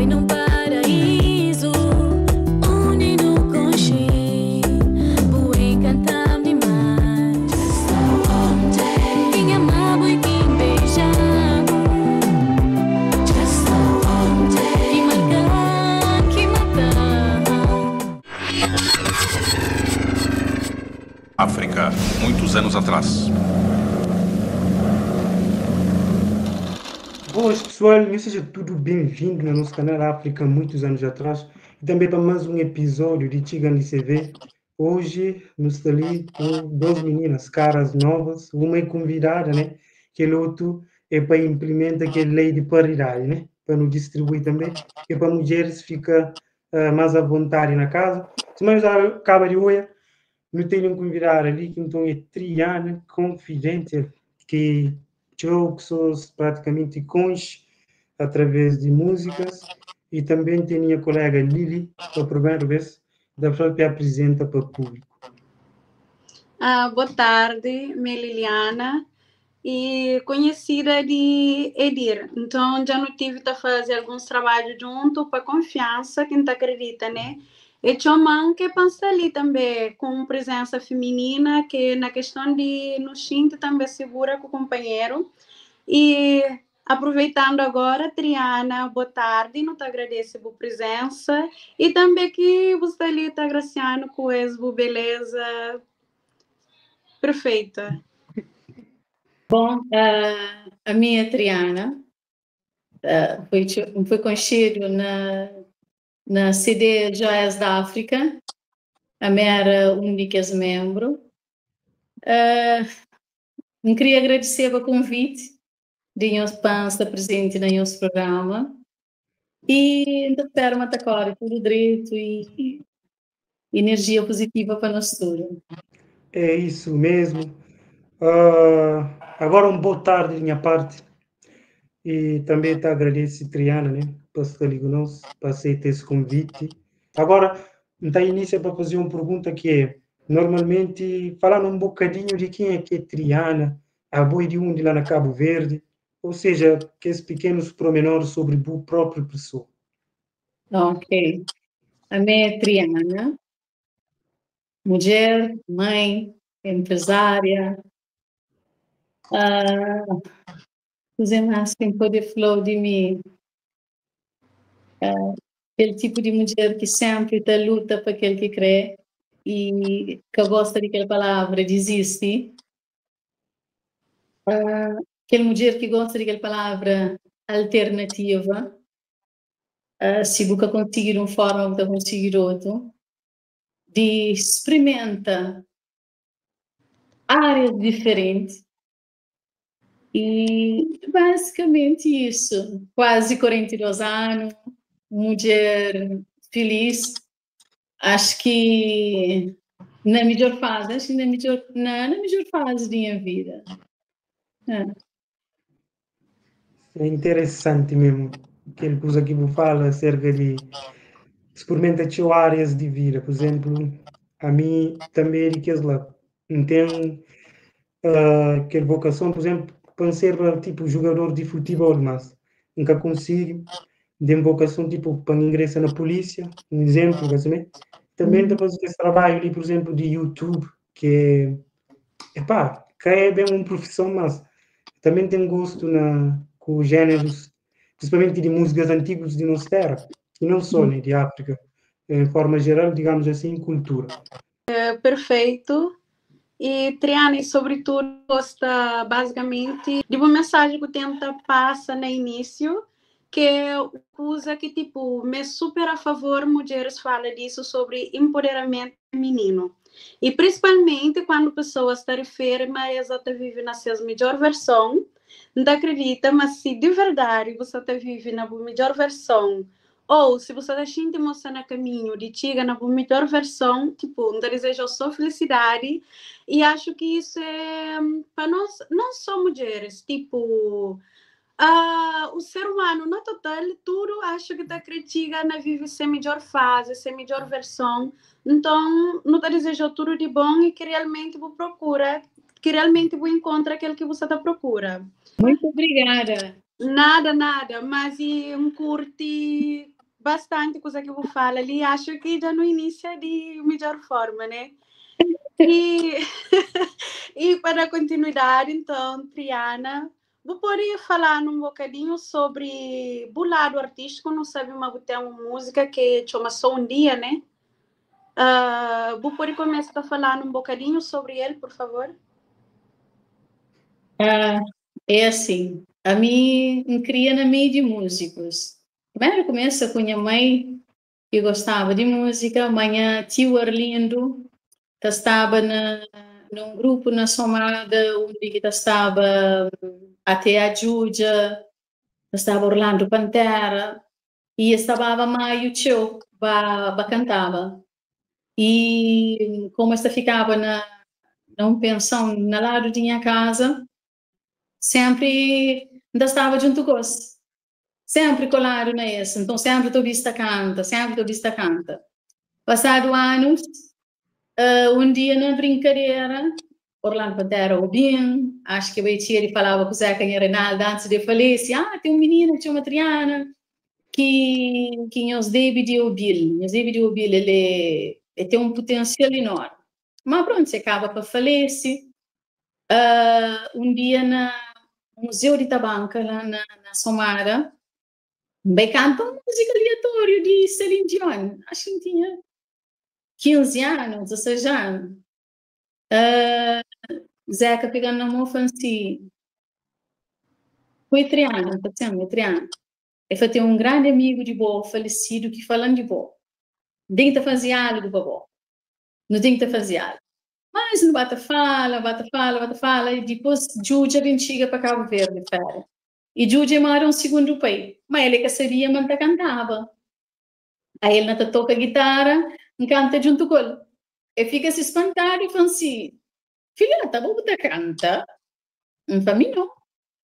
num paraíso undi nu konxe Bu encanta-m dimás Quem ama-bu e quem beija-bu Ki marka-m, ki mata-m. África, muitos anos atrás. Boas pessoal, nhos seja tudo bem-vindo no nosso canal África muitos anos atrás e também para mais um episódio de Tchigan de CV. Hoje nos está ali com duas meninas, caras novas, uma é convidada, né? Aquele outro é para implementar aquela lei de paridade, né? Para nos distribuir também, e para mulheres ficar mais à vontade na casa. Mas acaba de hoje, não tenho um convidado ali, que então é Triana Confidente, que eu pessoas praticamente conche através de músicas, e também tem minha colega Lili, pela primeira vez, da própria apresenta para o público. Boa tarde, minha Liliana, e conhecida de Edir. Então, já não tive de fazer alguns trabalhos junto para confiança, quem tá acredita, né? E tinha que pensa ali também, com presença feminina, que na questão de nos sentir também segura com o companheiro. E aproveitando agora, Triana, boa tarde, não te agradeço a presença e também que você ali está agraciando com essa beleza perfeita. A minha Triana foi conhecida na CD Joias da África, a minha era única membro. Eu queria agradecer o convite de nós para estar presente no nosso programa e espero uma tacora, tudo direito e energia positiva para nós todos. É isso mesmo. Agora uma boa tarde da minha parte e também te agradeço, Triana, né, por estar ali conosco, por aceitar esse convite. Agora, então, início para fazer uma pergunta que é, normalmente, falando um bocadinho de quem é que é Triana, a boi de onde lá na Cabo Verde, ou seja, que esses pequenos pormenores sobre a própria pessoa. Ok. A minha é Triana, mulher, mãe, empresária. Os mais quem pode falar de mim. Aquele tipo de mulher que sempre tá luta para aquele que crê e que gosta daquela palavra, desiste. Aquela mulher que gosta daquela palavra alternativa. Se você conseguir uma forma, você conseguir outra. De experimenta áreas diferentes. E basicamente isso. Quase 42 anos, mulher feliz. Acho que na melhor fase, acho que na melhor, na, na melhor fase da minha vida. É interessante mesmo aquele coisa que você fala acerca de experimenta áreas de vida. Por exemplo, a mim também é que lá não tem aquela vocação, por exemplo, para ser tipo jogador de futebol, mas nunca consigo. De vocação tipo para ingressar na polícia, um exemplo, assim, né? Também depois desse trabalho ali, por exemplo, de YouTube, que é, epá, que é bem uma profissão, mas também tem gosto com os gêneros, principalmente de músicas antigas de nossa terra, e não só, né, de África, em forma geral, digamos assim, cultura. É, perfeito. E, Triana, e sobretudo, gosta basicamente de uma mensagem que tenta passa no início, que é usa que, tipo, me super a favor, mulheres fala disso, sobre empoderamento feminino. E principalmente quando pessoas se referem, mas ela vive na sua melhor versão, não acredita, mas se de verdade você tá vive na melhor versão, ou se você tá sentindo emoção no caminho de chegar na melhor versão, não desejo só felicidade, e acho que isso é para nós, não só mulheres, o ser humano, no total, tudo acho que tá critica na vive sem melhor fase, sem melhor versão. Então, não te desejo tudo de bom e que realmente vou procura, que realmente vou encontrar aquilo que você tá procura. Muito obrigada. Nada, nada, mas e um curte bastante kuza ki bu fala li, acho ki dja nu inicia di midjor forma, né? E, e pa da continuidade, então, Triana, bu pode falar um bocadinho sobre bu lado artístico, não sabe, mas bu tem uma música que chama Só um Dia, né? Bu pode começar a falar um bocadinho sobre ele, por favor? É assim, a mim me cria na meio de músicos. Primeiro começa com minha mãe, que gostava de música, manhã tio Arlindo, que estava num grupo na Somada, onde que estava até a Juja, estava Orlando Pantera, e estava Maio Tio, ba, ba cantava. E como esta ficava na pensão na lado de minha casa, sempre ainda estava junto com eles. Sempre colado na esse. Então sempre estou vista canta, sempre estou vista canta. Passado anos, um dia na brincadeira, Orlando Pantera ouvindo, acho que o ele falava com o Zeca e Reinaldo antes de falecer, tem um menino que chama Triana, que nós deve de ouvir, nós deve de ouvir, ele tem um potencial enorme. Mas pronto, você acaba para falecer. Um dia na Museu de Tabanca, lá na Somara, bem canta uma música aleatória de Celine Dion, acho que tinha 15 anos, 16 anos. Zeca pegando na mão e falou assim, foi Triana, tá sendo, Triana. Ele foi ter um grande amigo de boa, falecido, que falando de boa. Tem que fazer algo, babó. Não tem que fazer algo. Mas não bata fala, bata fala, bata fala, e depois Juja vem chega para Cabo Verde, férias. E Juja mora um segundo pai. Mas ele que sabia, mas cantava. Aí ele não toca guitarra, canta junto com ele. Ele fica se espantado e fala assim, filha, tá bom, você canta? Não para mim, não.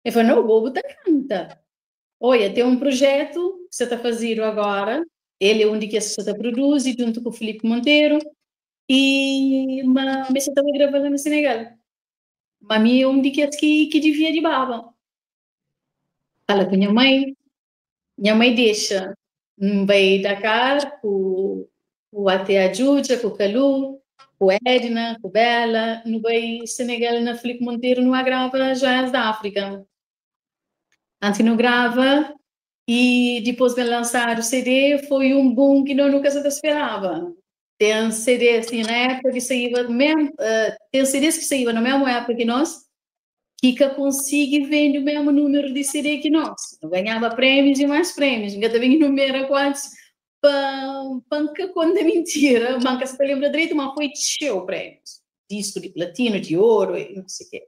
Ele falou, não, bobo, tá canta. Olha, tem um projeto que você está fazendo agora, ele é um de que você está produz, junto com o Felipe Monteiro, e mas você está gravando no Senegal. Mas mim é um de que que devia de baba. Fala com minha mãe deixa, vai Dakar, com o Até a Juja, com o Calu, com Edna, com Bela, no vai Senegal, na Felipe Monteiro, não grava Joias da África. Antes não grava, e depois de lançar o CD, foi um boom que não nunca se esperava. Tem CD assim, na época que saía, mesmo, tem CDs que saíam na mesma época que nós, que consegue vender o mesmo número de CD que nós. Eu ganhava prêmios e mais prêmios. Eu também número quantos panca quando é mentira, manca se lembra direito, mas foi cheio prêmios. Disco de platino, de ouro, e não sei o quê.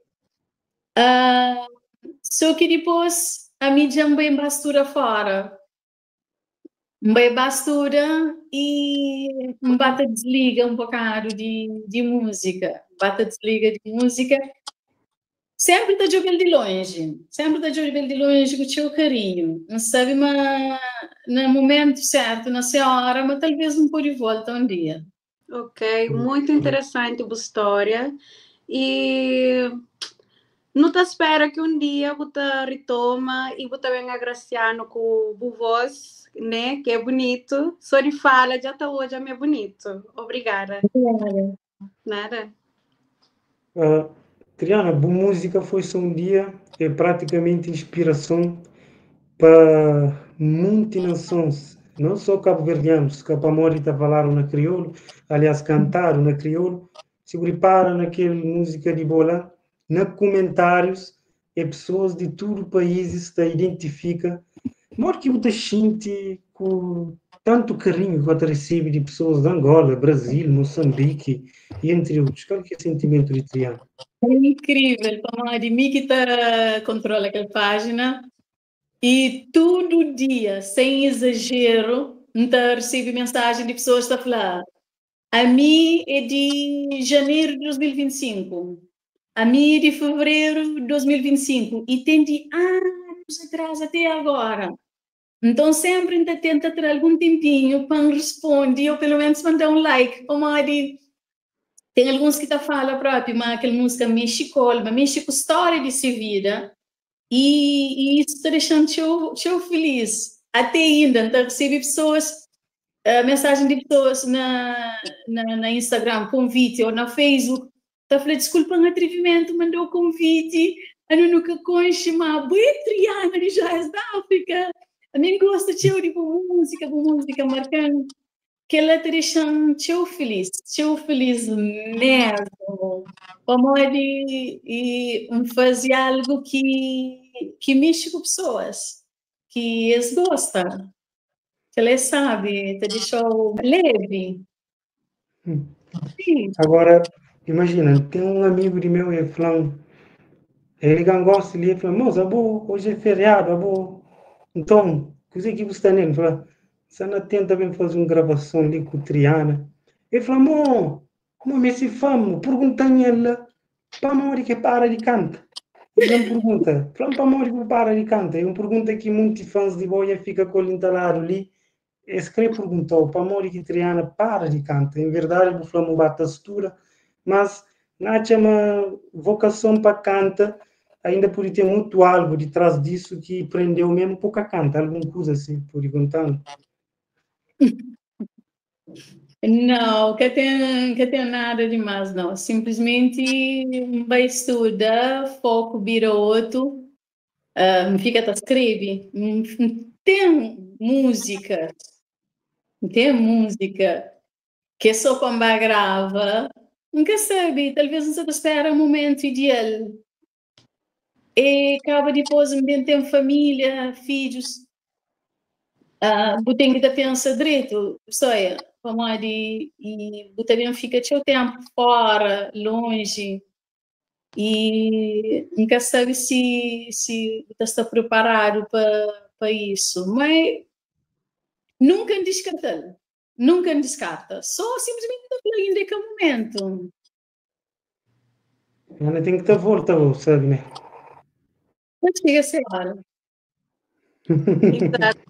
Só que depois a mídia bem bastura fora. Bem bastura e bata desliga um bocado de música. Bata desliga de música. Sempre está jogando de longe. Sempre está jogando de longe com o seu carinho. Não sabe, mas no momento certo, na sua hora, mas talvez um pouco de volta um dia. Ok, muito interessante a história. E não te espera que um dia você retoma e você venha agraciando com o voz, né? Que é bonito. Só de fala, já está hoje é bonito. Obrigada. Obrigada. Nada. Triana, boa música foi só um dia, é praticamente inspiração para muitas nações, não só cabo-verdianos, que a Morita falaram na crioulo, aliás, cantaram na crioulo, se prepara naquela música de bola, na comentários, e pessoas de todo o país se identifica. Mor que você sente com tanto carinho que você recebe de pessoas de Angola, Brasil, Moçambique e entre outros. Qual que é o sentimento de Triana? É incrível, como de mim que tá controla aquela página e todo dia, sem exagero, então recebo mensagem de pessoas que estão a falar. A mim é de janeiro de 2025, a mim é de fevereiro de 2025 e tem de anos atrás até agora. Então sempre ainda tenta ter algum tempinho para responder ou pelo menos mandar um like. Como de, tem alguns que tá fala próprio, mas aquela música mexe com, mas mexe com a história de sua vida e isso está deixando eu feliz. Até inda N ta resebe pesoas, mensajen di pesoas na na Instagram, konviti, ou na Facebook, ta fla, Diskulpa-m atrevimentu, manda-u konviti, anu nu ka konxe, má bo é Triana di Joias di Áfrika, ami N gosta txeu di bu múzika, bu múzika marka-m. Kel-la ta dexa-m txeu filís, txeu filís mésmu, pamodi N faze algu ki ki mexe ku pesoas, ki es gosta. Kel-la é sábi, ta dexa-u lébi. Sim. Agora, imagina, tem um amigo de meu, ele falou, ele gosta ali, ele falou, moça, abo, hoje é feriado, abo. Então, coisa que você está nele? Falou, você não tenta bem fazer uma gravação ali com Triana. Ele falou, mo, como me se famo, perguntando ela, para onde que para de canta. Ele me pergunta, falando para onde que para de canta. E uma pergunta que muitos fãs de boia fica com o entalado ali. Esse que perguntou, para onde que Triana para de canta. Em verdade, vou falar uma textura, mas não chama vocação para canta, ainda por ter muito algo de trás disso que prendeu mesmo pouca canta, alguma coisa assim, por contar. Não, que tem nada demais, não. Simplesmente vai estudar, foco vira outro, fica a escreve. Tem música, tem música que só quando grava, nunca sabe, talvez você espera um momento ideal. E acaba depois, tem família, filhos, uh, tem que pensar direito, só é, como de, e também fica seu tempo fora, longe, e nunca sabe se está preparado para isso, mas nunca descarta, nunca descarta, só simplesmente ainda que é o momento. Ela tem que ter volta, sabe, né? Não chega a ser hora. Exato.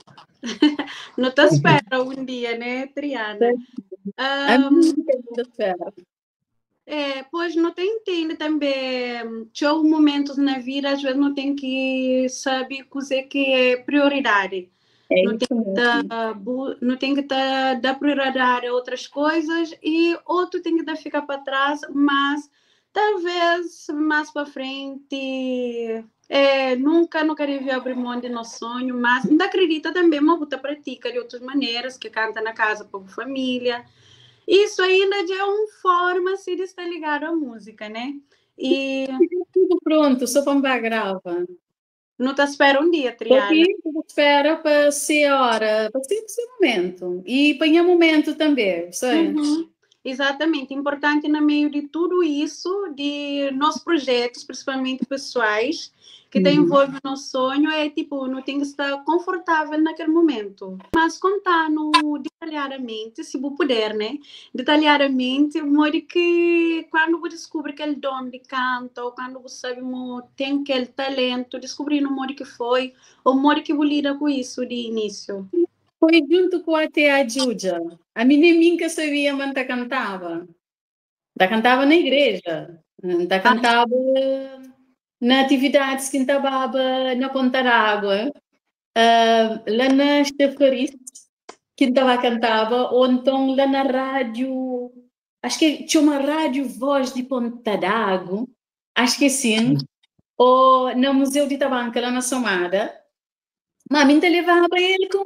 Não te espera um dia, né, Triana? Um, é, pois não tem entende também, tinha momentos na vida, às vezes não tem que saber o que é prioridade. É não tem que tá, não tem que tá, dar prioridade a outras coisas e outro tem que dar ficar para trás, mas talvez mais para frente nunca não queria ver abrir mão de nosso sonho, mas ainda acredita também, uma puta pratica de outras maneiras, que canta na casa para a família. Isso ainda é uma forma assim, de estar ligado à música, né? E tudo pronto, só para grava. Não te espera um dia, Triana. Espera para ser a hora, para ser o momento. E para o momento também, sabe? Uhum. Exatamente. Importante no meio de tudo isso, de nossos projetos, principalmente pessoais, que te envolve no sonho, é tipo, não tem que estar confortável naquele momento. Mas contando detalhadamente, se você puder, né? Detalhadamente, modo que quando você descobre aquele dom de canto, ou quando você sabe tem aquele talento, descobrir no modo que foi, ou modo que você lida com isso de início. Foi junto com a Tia Juja. A menina nunca sabia, mas cantava. Da cantava na igreja. Da cantava na atividades que estava na Ponta d'Água. Lá na Chafariz, que estava cantava, ou então lá na rádio, acho que tinha uma rádio Voz de Ponta d'Água, acho que sim, ou no Museu de Tabanca, lá na Somada. Mas a levava ele com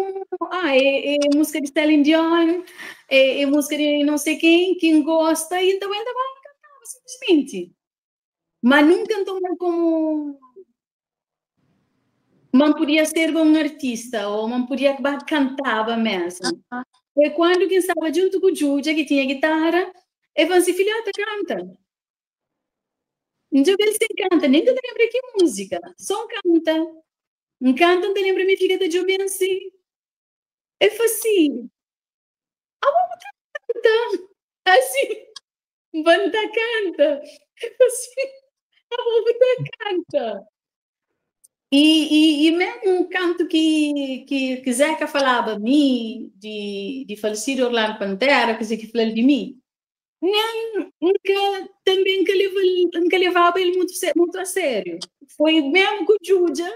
é música de Celine Dion, é música de não sei quem, quem gosta, e então ainda cantava simplesmente. Mas nunca cantou como não podia ser um artista, ou não podia acabar cantava mesmo. Foi quando quem estava junto com o Júlia, que tinha guitarra, e falou assim, filhota, canta. Então ele se canta, nem te lembra que música, só canta. Um canta, não te lembra, me fica de bem assim. Eu falei assim, ah, vamos canta. Assim, banda canta. Eu falei assim, a vovó canta. E mesmo um canto que Zeca falava a mim, de falecido Orlando Pantera, que que falou de mim, nem, nunca, também nunca levava ele muito, muito a sério. Foi mesmo com o Juja,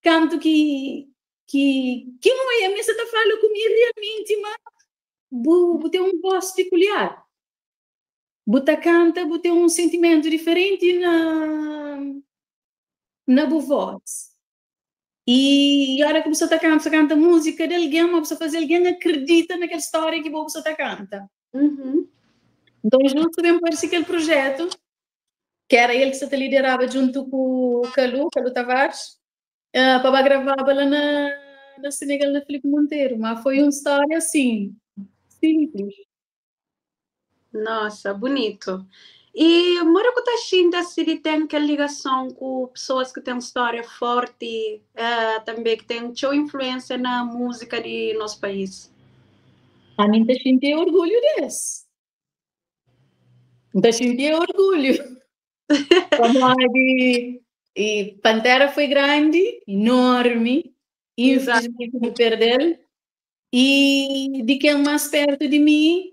canto que ki ki oi, ami sa ta fala ku mi realmenti ma bu bu ten un voz pekuliar. Bu ta kanta, bu ten un sentimentu diferenti na na bu voz. E ora ki bu sta ta kanta, bu sta kanta múzika di algen, ma bu sta faze algen akredita na kel stória ki bo bu sta ta kanta. Nton, justu ben parse kel projetu, ki era el ki sta ta lideraba djuntu ku Kalu, Kalu Tavares, pa ba gravaba la na na Senegal, na Filipe Monteiro. Ma foi un stória asin, simplis. Nossa, bonito. E mora ku ta xinti si di ten kel ligason ku pessoas ki ten stória forti, tanbê ki ten txeu influênsia na múzika di nos país? Ami N ta xinti orgulhu des. N ta xinti orgulhu. Pamodi e Pantera foi grandi, enormi, infelizmenti nu perdel. E di ken más pertu di mi,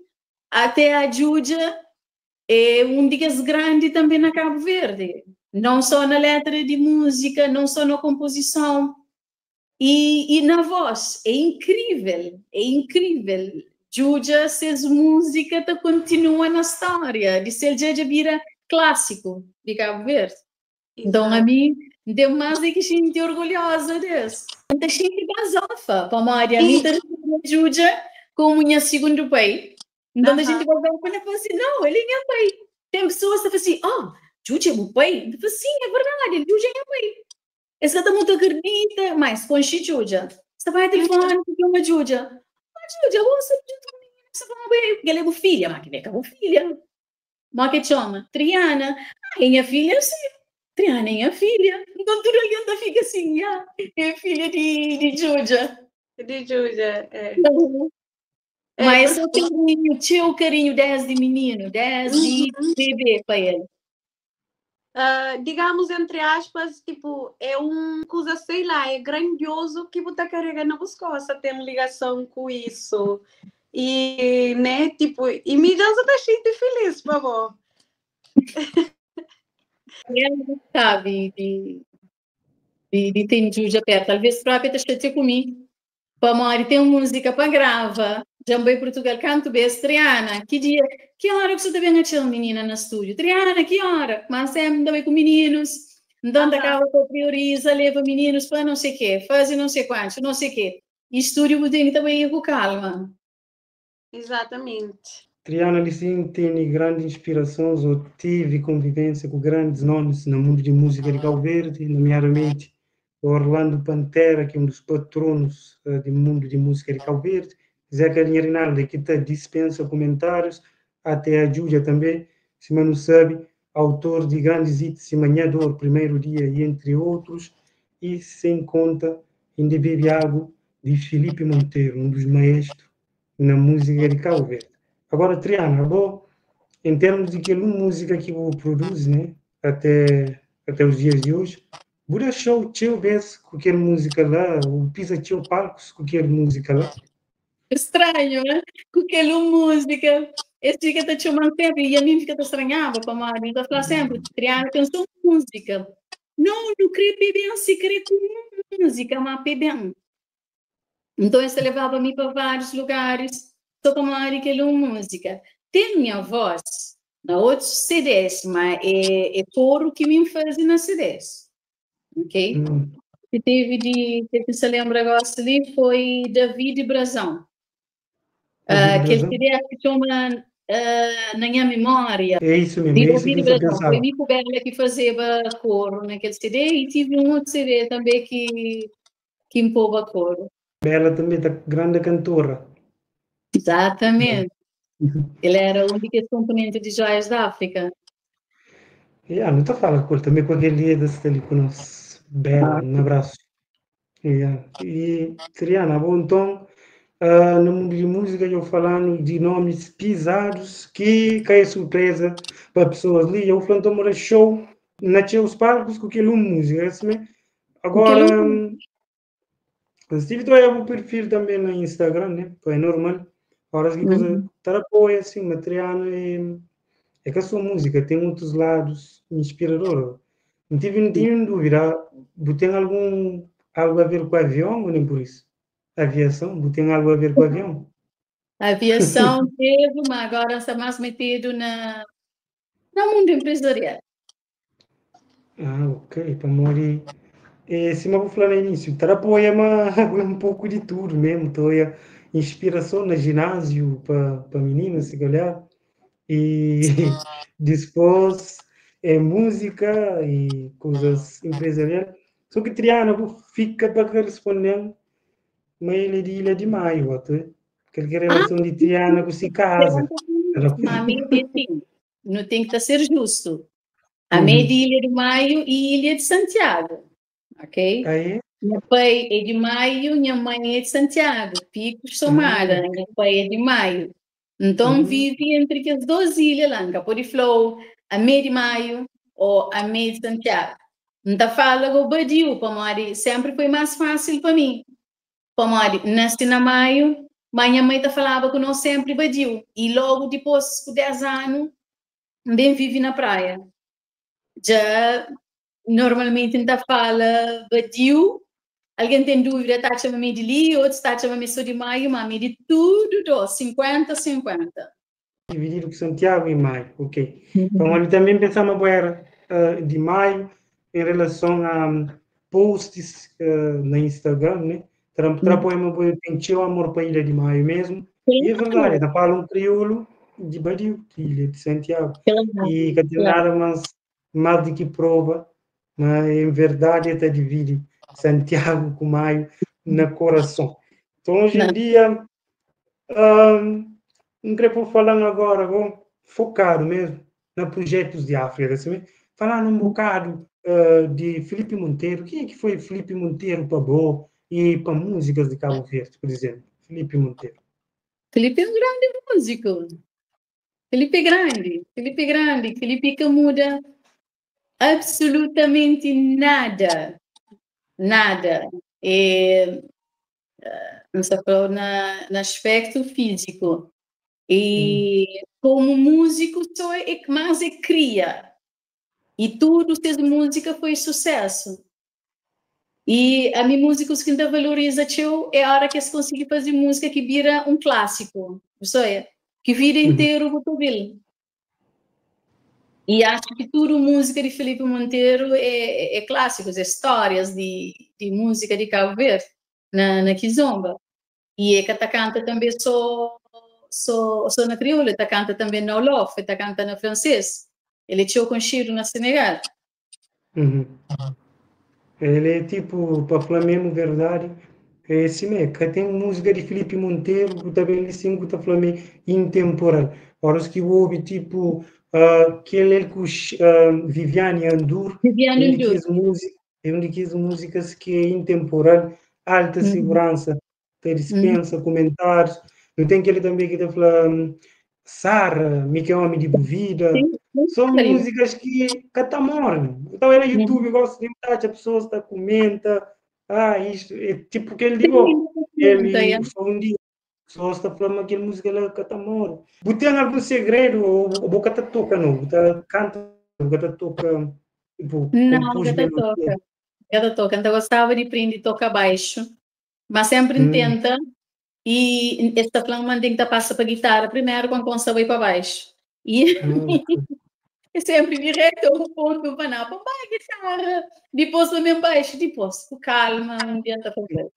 até a Djudja é un di kes grandi tanbê na Kabu Verdi, non só na letra di múzika, non só na konpozison e na vós. É inkrível, é inkrível. Djudja ses múzika ta kontinua na stória, di sel dja dja bira klásiku di Kabu Verdi. Nton ami N ten más di ki xinti orgulhoza des. N ta xinti bazofa pamodi ami N ta resebe Djudja komu nha sigundu pai. Nton ta xinti bazofa na fla si, Nau, el é nha pai. Ten pesoas ta fla si, Oh, Djudja é bu pai? N ta fla, Sin, é verdadi, Djudja é nha pai. Es ka ta mutu akredita, ma es konxe Djudja. Es ta bai telefoni ta txoma Djudja. Oh, Djudja, bo sta djuntu ku mininu, sta fla ma bo é, kel é bu filha. Ma kel é ka bu filha. Mo ke txoma? Triana. Ah, é nha filha sim. Triana é nha filha. Nton tudu algen ta fika sin, ya, é filha di, di Djudja. Di Djudja, é. É, Mas é só carinho, txeu carinho desde menino, desde bebê pa el. Digamos, entre aspas, tipo, é um coisa, sei lá, é grandioso que bu ta carrega na bus costa, tem ligação com isso. E, né, tipo, e mi já ta xinti feliz, pa bo. Ela sabe di ten Djudja perto, talvez própria ta xatia ku mi, Pamodi ten múzika pa grava. Dja N bai Purtugal kantu bês? Triana, ki dia, ki óra ku sa ta ben atxa-m, minina, na stúdiu? Triana, ki óra? Má sénpri N ta bai ku mininus. Nton, N ta kaba pa prioriza leba mininus pa não sei kê, faze não sei kuantus, não sei kê. I stúdiu bu ten ki ta bai ku kalma. Exatamente. Triana li sin tene grandi inspirasons ô tive konvivênsia ku grandis nomis na mundu di múzika di Kau Verdi, nomiadamenti Orlando Pantera, ki é un dos patronus di mundu di múzika di Kau Verdi, Zeca Linha Rinaldi, ki ta dispensa kumentárius, até a Djudja tanbê, sima nu sabe, autor di grandis hits sima Nha Dor, Primeiro Dia y entri otrus, y sen konta inda Bebe Agu di Filipe Monteiro, un dos maestru na múzika di Cabo Verde. Agora, Triana, abo, em termos di kel un múzika ki bu produzi, né, até, até os dias di oji, bu da show txeu bes ku kel múzika la, bu pisa txeu palkus ku kel múzika la? Estranho, né? Ku kel un múzika, es fika ta txoman sempre e ami N fika ta stranhaba pamodi N ta fla sempre, Triana ten so un múzika. Não, nu kre pe ben, si kre ku un múzika, ma pe ben. Nton es ta levaba mi pa várius lugaris sô pamodi kel un múzika. Ten nha vós na otus CDs, má é koru ki mi N faze na CDs. Ok? Ki tevi di, kel ki N sta lenbra gósi li foi David Brazão. Kel CD ki txoma Na Nha Memória. É isso mesmo, é isso ki N sta pensaba. Foi mi ku Bela ki fazeba koru na kel CD i tive un otu CD tanbê ki ki N poba koru. Bela tanbê ta grande kantora. Exatamente. El era un di kes komponenti di Joias d'Áfrika. Ya, nu ta fala ku el tanbê kualker dia el ta sta li ku nos. Bela, un abrasu. Ya. I Triana, abo nton, na mundu di múzika dja bu fala-nu di nomis pizadus ki ka é surpreza pa pesoas li. Dja bu fla nton ma da show na txeus palkus ku kel un múzika, é simé? Agora, N stive ta oia bu perfil tanbe na Instagram, né? Pa é normal. Horas ki kuza ta da pa oia assim, ma Triana é ka só múzika, ten otus ladus inspirador. N tive, N tinha un dúvida, bu ten algun algo a ver ku avion ou nem por isso? Aviação, bu ten algo a ver ku avion? Aviação teve, mas agora está mais metido na mundo empresarial. Ah, ok. Pamodi, é, sima bu fla na início, ta apoia ma um pouco de tudo mesmo. Tô inspiração na ginásio para meninos, se calhar. E depois é música e coisas empresariais. Só que Triana, bu fica para responder, mas ele é de Ilha de Maio, até. Aquela relação de Triana com se casa. Mas assim, não tem que ser justo. A meia de Ilha de Maio e Ilha de Santiago, ok? Aí? Meu pai é de Maio, minha mãe é de Santiago, Pico Somada, meu pai é de Maio. Então vive entre as duas ilhas lá, Capô de Flow, a meia de Maio ou a meia de Santiago. Então fala com o Badiu, para sempre foi mais fácil para mim. Para nasci na Maio, mas minha mãe tá falava com nós sempre Badiu. E logo depois, com 10 anos, bem vive na praia. Já normalmente não fala Badiu, alguém tem dúvida, tá chamando de li, outros tá chamando só de Maio, mas de tudo, do 50-50. Dividido com Santiago e Maio, ok. Então, ali também pensamos agora de Maio em relação a posts na Instagram, né? Trapoema tem teu amor para a Ilha de Maio mesmo. E é verdade, tá falando um crioulo de Badiu, de Ilha de Santiago. E que tem nada mais, mais do que prova, mas em verdade está divide Santiago com Maio na coração. Então, hoje em dia, não quero falar agora, vou focar mesmo na projetos de África, assim, falar um bocado de Felipe Monteiro. Quem é que foi Felipe Monteiro para Bo e para músicas de Cabo Verde, por exemplo? Felipe Monteiro. Felipe é um grande músico. Felipe é grande, Felipe é grande, Felipe que muda absolutamente nada, nada. É, não sei falar na aspecto físico. E como músico só é que mais é cria. E tudo fez música foi sucesso. E a minha música que ainda valoriza teu é a hora que se consegue fazer música que vira um clássico, é, que vira inteiro o botão. E acho que tudo música de Felipe Monteiro é clássico, as histórias de música de Cabo Verde, na Kizomba. E é que tá canta também só na crioula, tá canta também na Wolof, tá canta na francês. Ele tinha com Chiro na Senegal. Ele é tipo, para falar mesmo verdade, é assim mesmo, que tem música de Felipe Monteiro, que também é assim, que tá falando intemporal. Horas que ouve, tipo, aquele com Viviane Andur, Viviane Andur. É um daquelas músicas que é intemporal, alta segurança, te dispensa comentários. Não tem aquele também que tá falando Sara, Me Que Homem de Vida. São músicas que catamorem. Então era YouTube, gosto de muita a pessoa está comenta, ah, isto, é tipo que ele digo, ele só um dia, só está falando aquela música lá catamore. Tem algum segredo ou boca tá toca não, tá canta, boca tá toca, tipo, não, boca tá toca. Boca toca, então gostava de aprender toca baixo, mas sempre tenta. E esta plano mantém que passa para guitarra primeiro, quando consegue para baixo. E eu sempre direto o ponto para não, para guitarra, depois também baixo, depois com calma, não adianta fazer. O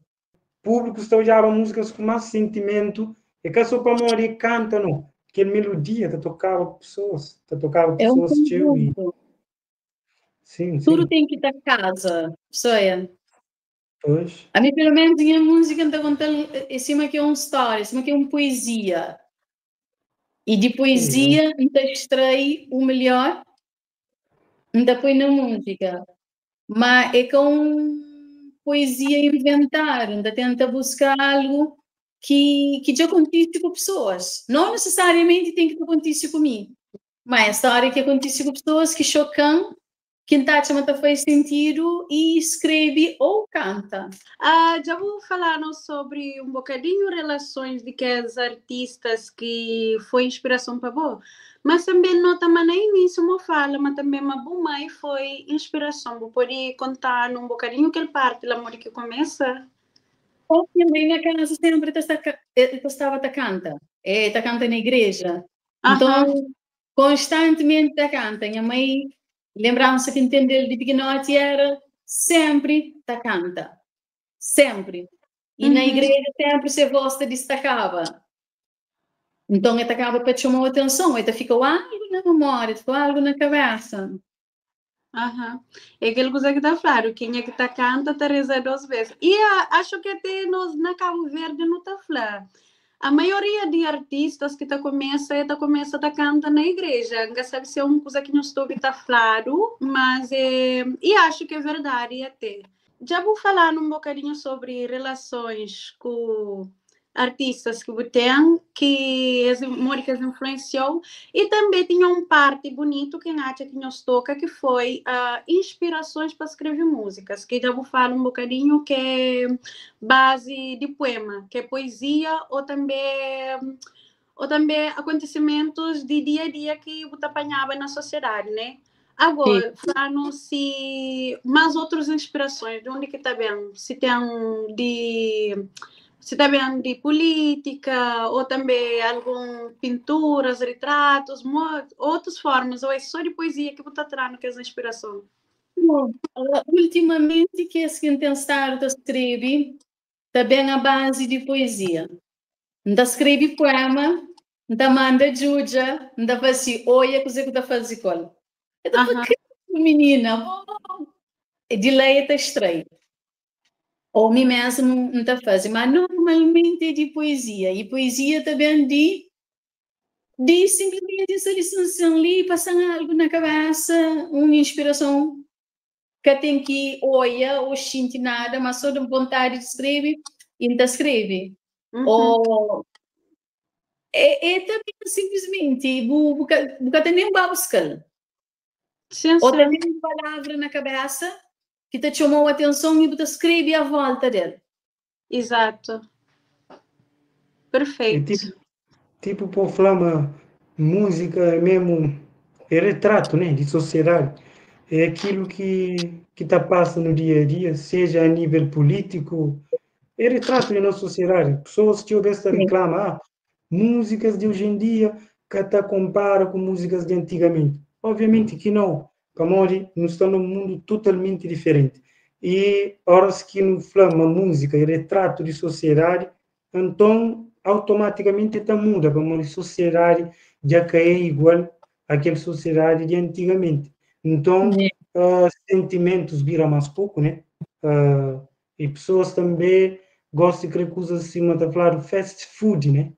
público está olhando músicas com mais sentimento, e que só para morrer canta, não, que melodia tá tocava pessoas, tá tocava pessoas, é um sim, sim. Tudo tem que estar casa, pessoa. Pois. A mim, pelo menos, minha música está contando em cima que é uma história, em cima que é uma poesia. E de poesia, então extrai o melhor, ainda põe na música. Mas é com poesia inventar, ainda tenta buscar algo que já acontece com pessoas. Não necessariamente tem que acontecer comigo, mas a história que acontece com pessoas que chocam, Ki N ta atxa ma ta faz sentidu i skrebe ou kanta. Ah, dja bu fala-nu sobri un bokadinhu relasons di kes artistas ki foi inspirason pa bo, mas tanbe N nota ma na inísiu mo fala ma tanbe ma bu mai foi inspirason. Bu pode konta-nu un bokadinhu kel parti la modi ki kumesa? Bom, nha mai na kasa senpri ta sta ta staba ta kanta, e ta kanta na igreja. Nton, konstantimenti ta kanta. Nha mai, lembransa ki N ten del di pikinoti era senpri ta kanta, senpri. I na igreja senpri se vos ta distakaba. Nton e ta kaba pa txoma-u atenson, e ta fika-u algu na memória, ta fika-u algu na kabesa. Aham. É kel kuza ki ta fladu, kenha ki ta kanta ta reza dos bes. I axu ki até nos na Cabo Verde nu ta fla, a maioria di artistas ki ta kumesa, e ta kumesa ta kanta na igreja. N ka sabe si é un kuza ki nhos ta obi ta fladu, mas é, i axu ki é verdadi até. Dja bu falanu un bokadinhu sobri relasons ku artistas ki bu ten, ki es, modi ki es influensiou, e tanbe tinha un parti bunitu ki N atxa ki nhos toka ki foi uh, inspirasons pa skrebe múzikas, ki dja bu fala un bokadinhu ki é bazi di poema, ki é poezia ou tanbe ou tanbe acontecimentos di dia a dia ki bu ta panhaba na sociedade, né? Agora, fala-nos se mais outras inspirações, de onde que tá bem? Se tem de se tá bem de política ou também algum pinturas, retratos, outras formas, ou é só de poesia que você tá trazendo que essa inspiração? Bom, ultimamente que es que tem estado a escrever ta ben a base de poesia. N ta skrebe poema, N ta manda djudja, N ta fla si, oia kuzê ku ta faze ku el. El ta fla, Kristu minina, bo! Di la el ta strai. Ô mi mesmu N ta faze, ma normalmenti é di poezia, i poezia ta ben di di sinplismenti N sta li sin li, pasa-m algu na kabesa, un inspirason. Ka ten ki oia ou xinti nada, ma só di vontadi di skrebe i N ta skrebe. Ou é, é ta ben sinplismenti, bu, bu ka, bu ka ta nen ba buska-l. Sim, Ou ta sim. ben un palavra na kabesa ki ta txoma-u atenson i bu ta skrebe a volta del. Exato. É Perfeito. tipo, tipo pô fla ma música é mesmo é retrato, né, de sociedade. É aquilo que tá passa no dia a dia, seja a nível político, é retrato da nossa sociedade. Pessoas que ouvem esta reclama, ah, músicas de hoje em dia que tá compara com músicas de antigamente. Obviamente que não. Pamodi, nós estamos num mundo totalmente diferente. E horas que não fala uma música é retrato de sociedade, então automaticamente tá muda, pamodi sociedade já que é igual àquela sociedade de antigamente. Então, sentimentos vira mais pouco, né? E pessoas também gostam de querer coisas assim, tá falando fast food, né?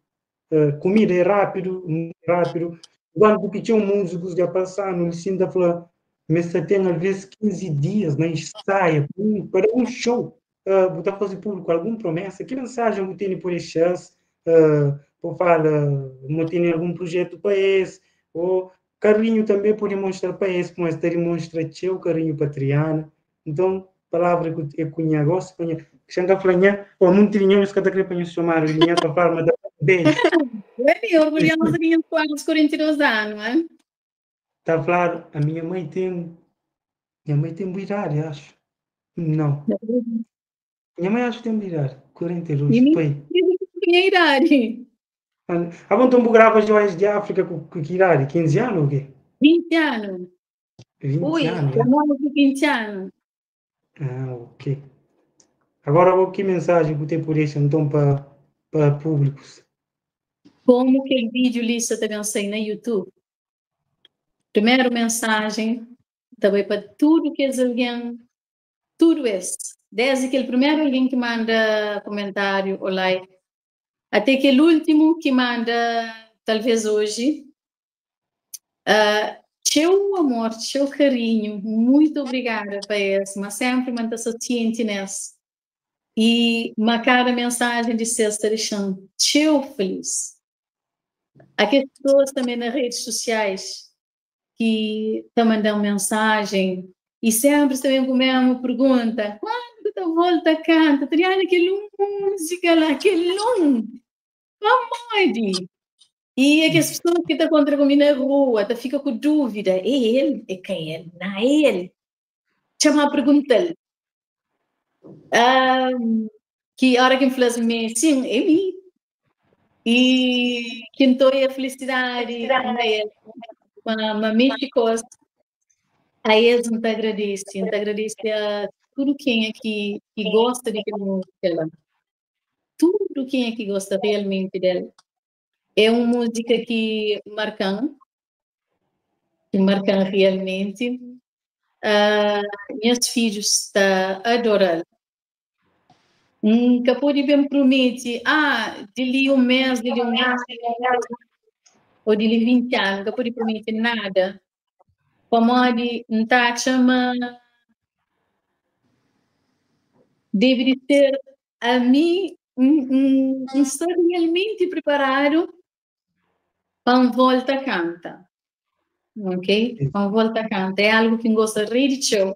Comida é rápido, muito rápido. Quando que tinha músicos já passaram, eles ainda falam, mas você tem às vezes 15 dias na ensaio para um show, botar fazer público alguma promessa, que mensagem você tem por chance, por falar, não tem algum projeto para esse, ou carinho também pode mostrar para esse, mas ter mostra teu carinho para Triana. Então, palavra que eu cunha gosto, cunha, changa falar, ou muito dinheiro, os que tá querendo chamar linha para falar, mas bem. Bem, orgulhosa de quase 42 anos, não é? Tá a falar, a minha mãe tem, minha mãe tem boa idade, acho. Não. Minha mãe acho que tem boa idade, 42, E minha pai. Minha idade. Ah, bom, então grava Joias de África com que idade? 15 anos ou quê? 20 anos. 20 Ui. anos, Eu é? moro com 20 anos. Ah, ok. Agora, que mensagem que você pode deixar então para públicos? Como aquele vídeo lista também sai na YouTube? Primeira mensagem também para tudo que alguém, tudo esse, desde aquele primeiro alguém que manda comentário ou like, até aquele último que manda, talvez hoje, seu amor, seu carinho, muito obrigada para esse, mas sempre manda-se ciente nesse. E marcar a mensagem de sexta deixando teu feliz. Aquelas pessoas também nas redes sociais que estão mandando mensagem. E sénpri es ta ben ku mésmu pergunta, Kuandu ki ta volta kanta? Triana, kel un múzika la, kel un! Pamodi? E é kes pessoas ki ta kontra ku mi na rua, ta fika ku dúvida, é el? É ka el? Na é el? Txama pergunta-l. Um, ki ora ki N fla-s mi, sin, é mi. E ki N toi a felicidade na el, ma, ma mexe kos. A es N ta agradese, N ta agradese a tudu kenha ki, ki gosta di kel múzika la. Tudu kenha ki gosta realmenti del. É un múzika ki marka-m, ki marka-m realmenti. Uh, nhas fidjus ta adora-l. N ka pode ben promete, ah, di li un mês, di li un anu, ou di li 20 anu, N ka pode promete nada, pamodi N ta atxa ma debe di ser ami N, N, N sta realmenti preparadu pa N volta kanta. Ok? Pa N volta kanta. É algu ki N gosta rei di txeu.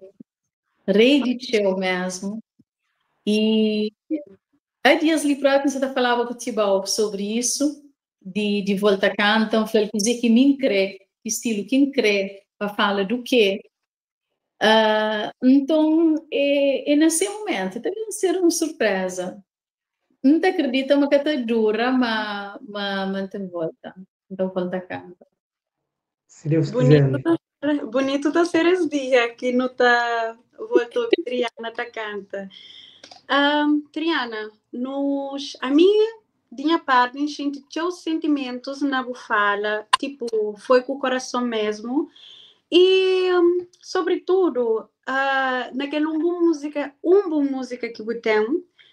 Rei di txeu mesmu. E há dias li própi N sa ta falaba ku Tibau sobri isu, di, di volta kanta. N fla-l kuzê ki mi N krê, ki stilu ki N krê, pa fala du kê. Uh, nton, é, é na se momentu, ta ben ser un surpresa. N ta akredita ma ka ta dura, ma, ma, ma N ta volta. N ta volta kanta. Se Deus quiser, Bonito né? ta, bonito ta ser es dia ki nu ta volta obi Triana ta kanta. Um, Triana, nos, ami di nha parti N xinti txeu sentimentus na bu fala, tipo, foi ku korason mesmu. E, sobretudo, uh, na kel un bom múzika, un bom múzika ki bu ten,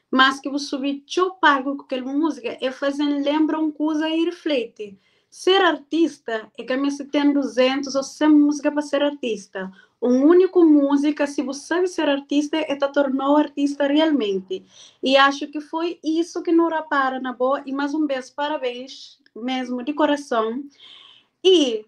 mas ki bu subi txeu palku ku kel bom múzika, é faze-m lenbra un kuza e rifleti. Ser artista é ka meste ten 200 ou 100 múzika pa ser artista. Un úniku múzika, si bu sabe ser artista, é ta tornou artista realmente. E acho que foi isso que nu rapara na bo e mais um vez parabéns mesmo de coração. E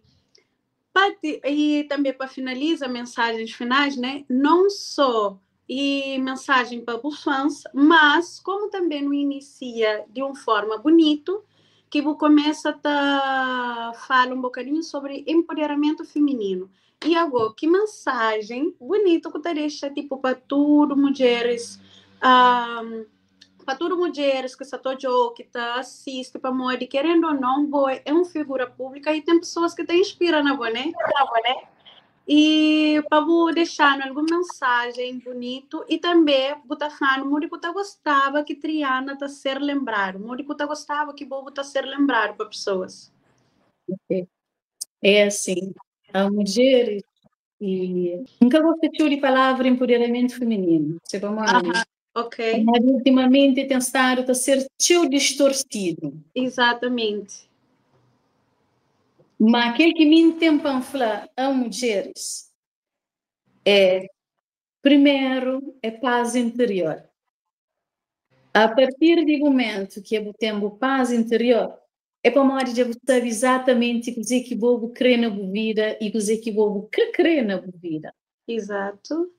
e também para finalizar mensagens finais, né? Não só e mensagem para os fãs, mas como também no inicia de uma forma bonito, que você começa a falar um bocadinho sobre empoderamento feminino. E agora, que mensagem bonito que te deixa tipo para tudo mulheres, um, para tudo mulheres que está todo que tá assiste para modo querendo ou não, boy é uma figura pública e tem pessoas que te inspiram na boa, né? E para vou deixar alguma mensagem bonito e também botar falando, modo que gostava que Triana tá ser lembrado, modo que gostava que bobo tá ser lembrado para pessoas. Ok. É assim, a mulher e nunca gostei de palavra empoderamento feminino, você como Ah, ok. Mas ultimamente tem estado a ser teu distorcido. Exatamente. Mas aquele que me tem para a mulheres é, primeiro, é paz interior. A partir do momento que eu tenho paz interior, é para modo de eu saber exatamente o que que vou crer na vida e o que vou que crer na vida. Exato.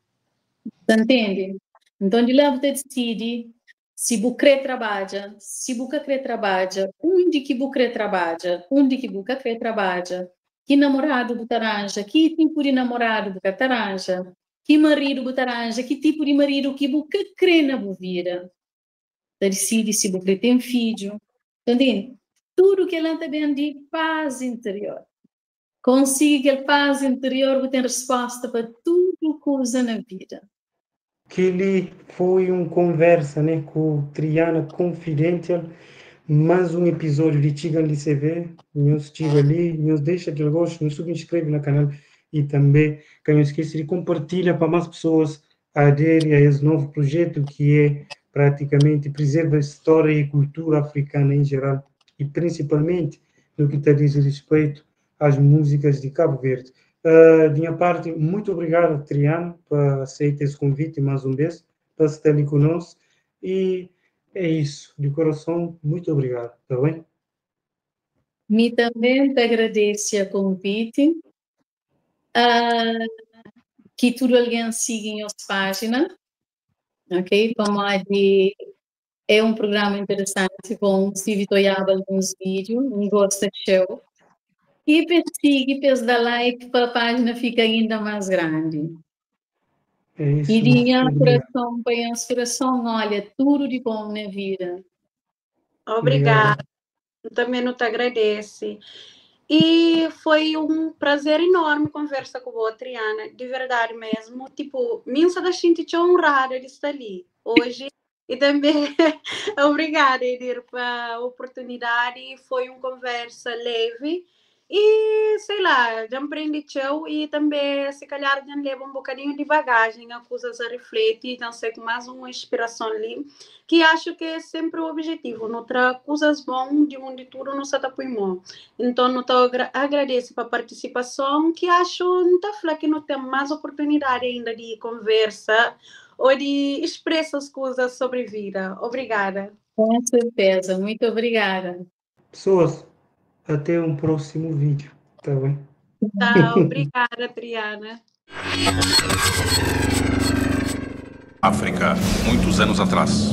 Você entende? Então, de lá você decide se você quer trabalhar, se você quer trabalhar, onde que você quer trabalhar, onde que você quer trabalhar, que namorado você arranja, que tipo de namorado você arranja, que marido você arranja, que tipo de marido que você quer na vida. Você decide se você tem filho. Entende? Tudo que ela também de paz interior. Consiga paz interior, você tem resposta para tudo coisa na vida. Que ele foi uma conversa, né, com Triana Confidential, mais um episódio de Tchiga Li CV. Nos estive ali, nos deixa aquele gosto, nos subscreve no canal e também, que não esqueça de compartilhar para mais pessoas aderirem a esse novo projeto que é praticamente preserva a história e cultura africana em geral e principalmente no que está diz respeito às músicas de Cabo Verde. De minha parte, muito obrigado, Triana, por aceitar esse convite mais uma vez, para estar ali conosco. E é isso, de coração, muito obrigado, tá bem? Me também te agradeço o convite. Ki tudu algen sigi nhos pájina, ok? Pamodi é un prugrama interesanti, bon, N stive ta oiaba alguns vídiu, N gosta txeu. I pa es sigi, pa es da like pa pájina fika inda más grandi. É isso, I di nha obrigadu. kurason pa nhos kurason, olha, tudu di bon na vida. Obrigada. Também não te agradece. E foi um prazer enorme conversa com você, Triana, de verdade mesmo. Tipo, mim só da gente te honrada de estar ali hoje. E também, obrigada, Edir, pela oportunidade. Foi uma conversa leve e, sei lá, já aprendi tchau e também, se calhar, já leva um bocadinho de bagagem, a coisas a refletir, então sei com mais uma inspiração ali, que acho que é sempre o objetivo, não tra coisas bom de onde tudo não se tá. Então, não tô agradeço pela participação, que acho, não tá falando que não tem mais oportunidade ainda de conversa ou de expressar as coisas sobre vida. Obrigada. Com certeza, muito obrigada. Pessoas, até um próximo vídeo, tá bem? Tá, obrigada, Triana. África, muitos anos atrás.